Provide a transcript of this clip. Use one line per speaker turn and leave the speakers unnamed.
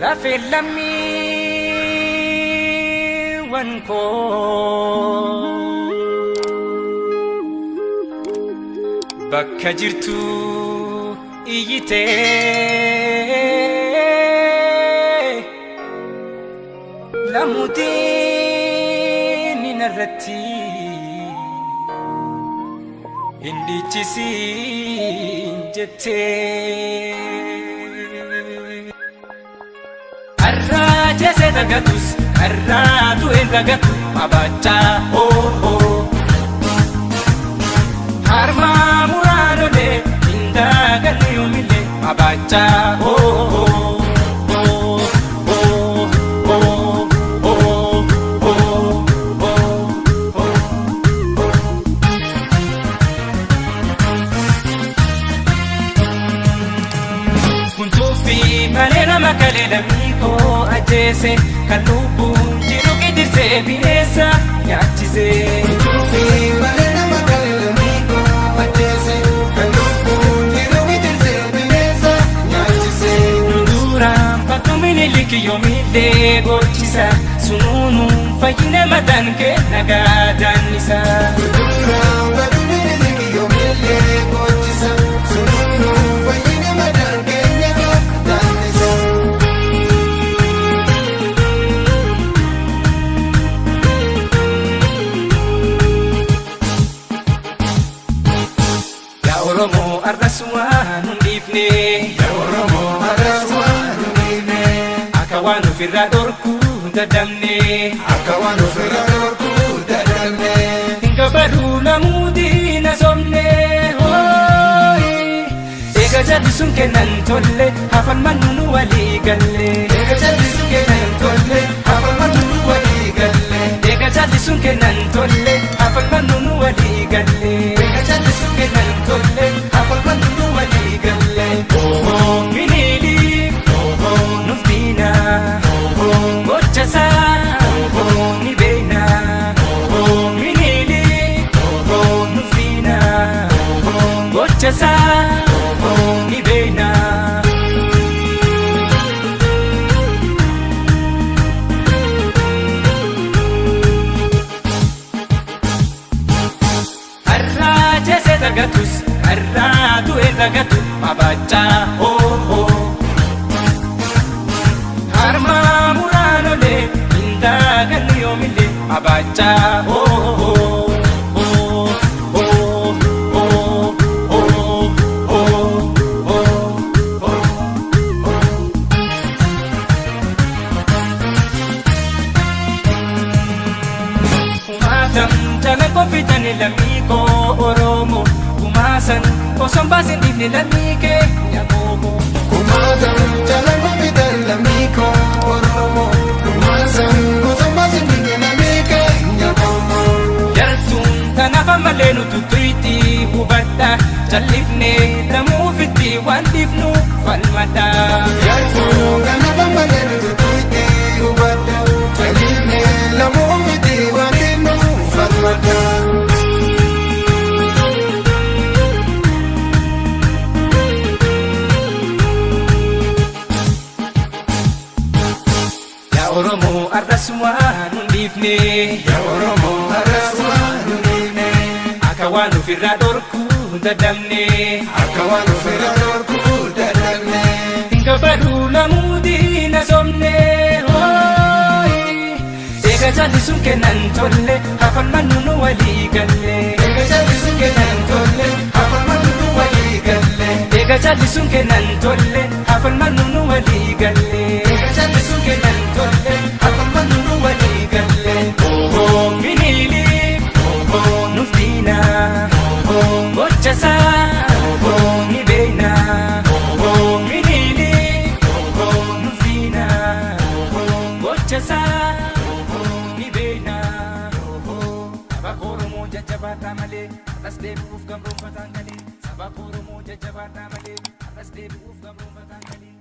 Lafee lammiiwwan koo bakka jirtu iyyitee lamuutiin narratti hin dhichisiin jettee. Har'aa jeesee dagatus har'aa du'een dagatu mabaachaa hoo hoo. Harmaa muraanolee hin dagannu yoomillee mabaachaa hoo hoo. Hoo hoo hoo hoo hoo hoo hoo. Kuntuufi malee nama kalee lammii koo ajjeese kan lubbuun jiru gidirsee bineensa nyaachise.
Kuntuufi malee nama kalee lammii koo ajjeese kan lubbuun jiru gidirsee bineensa nyaachise.
Duraan bakka Minilik yoomillee gochisa sunuunuun fayyina mataan kee nagaa daannisa.
Duraan baduu Minilik yoomillee gochisa sunuunuun fayyina mataan keenya daannisa.
Yaa Oromoo arras waan hin dhiifne.
Yaa Oromoo har'as waan hin dhiifne.
Akka waan ofirraa dhorkuu dadhabne.
Akka waan ofirraa dhorkuu dadhabne.
Hin gabaruu namuutii na somne. Eega jalli sun kennan tolle hafan mannu nu walii galle.
Eega jalli sun kennan tolle hafan mannu nu walii galle.
Eega jalli sun kennan tolle hafan mannu nu walii galle.
Eega jalli sun kennan tolle hafan mannu nu walii galle.
Oh Minilik nuuf diina gocha isaa ni beekna. Minilik nuuf diina gocha isaa ni beekna. Har'aa jeesee dagatus har'aa du'ee dagatu mabaachaa hoo hoo. Harmaa muraanolee hin dagannu yoomillee mabaachaa hoo hoo. Hoo hoo hoo hoo hoo hoo hoo. Kumaatam jala kofitan lammii koo Oromoo kumaasan osoo hin baasin dhiifne lammii kee nyaamoo.
Kumaatam jala gofitan lammii koo Oromoo kumaasan osoo baasin dhiifne lammii keenya qomoo.
Jartuun tanaaf ammallee nu tuttuitti hubadha jal'ifne lamuufitti waan dhiifnu falmadha.
Yartuu kanaaf ammallee nu tuttuitti hubadha jal'ifne lamuu miti waan dhiifnu falmadha.
Yaa Oromoo arras waan hin dhiifne.
Yaa Oromoo har'as waan hin dhiifne.
Akka waan ofirraa dhorkuu dadhabne.
Akka waan ofirraa dhorkuu dadhabne.
Hin gabaruu lamuutii na somne. Eega jalli sun kennan tolle hafan mannu nu walii galle.
Eega jalli sun kennan tolle hafan mannu nu walii galle.
Eega jalli sun kennan tolle hafan mannu nu walii galle.
Eega jalli sun kennan tolle hafan mannu nu walii galle.
Oh Minilik nuuf diina gocha isaa ni beekna. Minilik nuuf diina gocha isaa ni beekna. Saba Oromoo jajjabaadhaa malee har'as deebi'uuf gamroomfataan galee. Saba Oromoo jajjabaadhaa malee har'as deebi'uuf gamroomfataan galee.